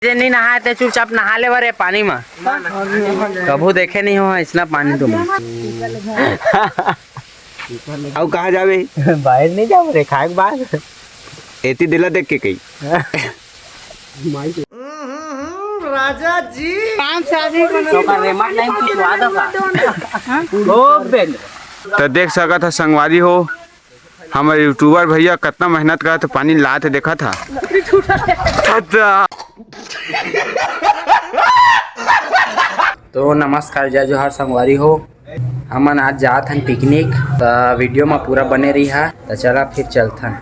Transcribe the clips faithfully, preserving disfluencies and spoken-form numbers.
जे नहीं नहाए ते चुपचाप नहा ले बरे पानी में। कभू देखे नहीं हो इसना पानी तुम। अउ कहाँ जाबे? बाहर नहीं जाबो रे, खाए के बाद। एती दिला देख के कही। राजा जी। तो का रेमट नहीं कुछ वादा का? ओ बेन। तो देख सकत ह संगवारी हो, हमर यूट्यूबर भैया कितना मेहनत करत हे, पानी लात हे, देखत ह। तो नमस्कार, जय जोहार संगवारी हो, हमन आज जात हन पिकनिक, त वीडियो म पूरा बने रहिहा। त चला फिर चलथन।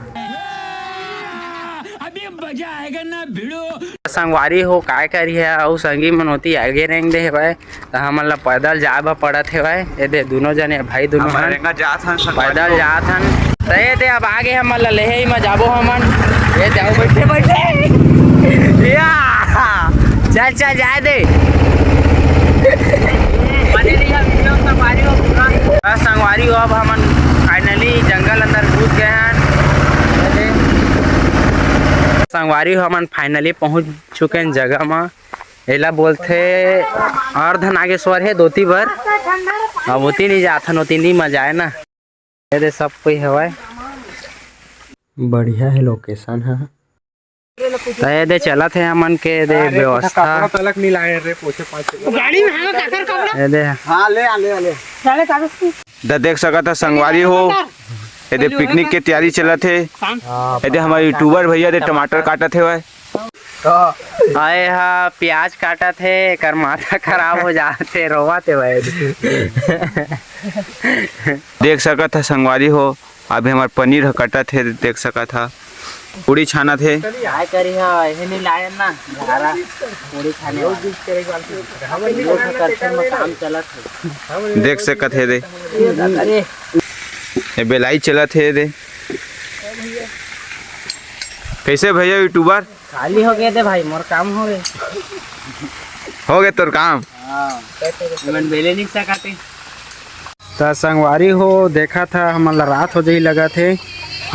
संगवारी हो, काय करिहा, अउ संगी मन ओती आगे रेंग दे हवय। त हमन ला पैदल जाए बर पड़त हेवय। ए दे, दुनो जने भाई, दुनो हमन हन। रेंगा जात हन, संगवारी पैदल हो। जात हन। त ए दे, अब आगे हमन ला लेहे म जाबो हमन। ए दे, आओ, बैठे, बैठे। या, चल, चल, जाए दे। बने रही है वीडियो, संगवारी हो पूरा। बस संगवारी हो, अब हमन finally जंगल अंदर घुस गए हन। ए दे, संगवारी हो, हमन finally पहुंच चुके हन जगह म। एला बोलथे अर्धनागेश्वर हे दोती बर। अब ओती नहीं जाथन, ओती नहीं मजा आए ना। ए दे सब कोई हवय। बढ़िया हे location ह। त ए दे चलत हे हमन के ए दे व्यवस्था। कपड़ा तलक नहीं लाए रे, पोछे पाछे। गाड़ी में हवा काकर कपड़ा? ए दे। हाँ, ले आ, ले आ, ले। गाड़ी कागज की। त देख सकत ह संगवारी हो, ए दे पिकनिक के तैयारी चलत हे। ए दे हमर यूट्यूबर भैया दे टमाटर काटत हे भाई। आए हा प्याज काटत हे, एकर माथा खराब हो जात हे, रोवत हे भाई। देख सकत ह संगवारी हो, अभी हमर पनीर ह कटत हे, देख सकत ह पूड़ी छानत हे। काय करी हा, एहे नहीं लायन ना, घरा पूड़ी खाने वाला। लोग ह करथे, में काम चलत हे। देख सकत हे दे, अरे। ये बेलाई चलत हे दे। कैसे भैया यूट्यूबर? खाली हो गए थे भाई, मोर काम हो गए। हो गए तोर काम? हाँ, मन बेले नहीं सकते। त संगवारी हो, देखत ह हमन ला रात हो जाही लगत हे,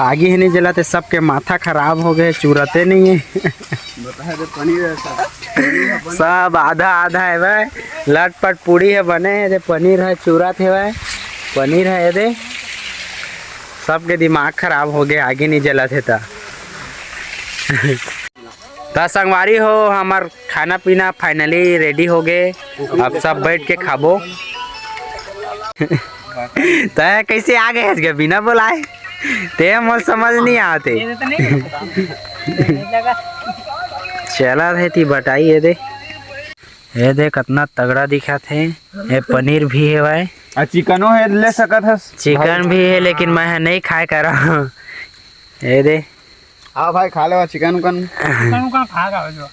आगी हे नहीं जलत हे, सबके माथा खराब हो गए, चुरते नहीं हे। बता दे, पनीर है सब। सब आधा आधा हे भाई, लटपट पूड़ी हे बने हे, दे पनीर हे चुरत हे भाई, पनीर हे ये दे, सबके दिमाग खराब हो गए, आगी नहीं जलत हे त। त संगवारी हो, हमर खाना पीना finally ready हो गए, अब सब बैठ के खाबो। तै कैसे आ गए हस गे बिना बोलाए? ते मोर समझ नहीं आते। चला थे ती बटाई ये दे, ये दे कितना तगड़ा दिखत हे। ये पनीर भी हे भाई। आ चिकनो हे, ले सकत हस। चिकन भी हे, लेकिन मैं ह नहीं खाए करा। ये दे। हाँ भाई, खा लेवा चिकन उकन। चिकन उकन खा का हो जो।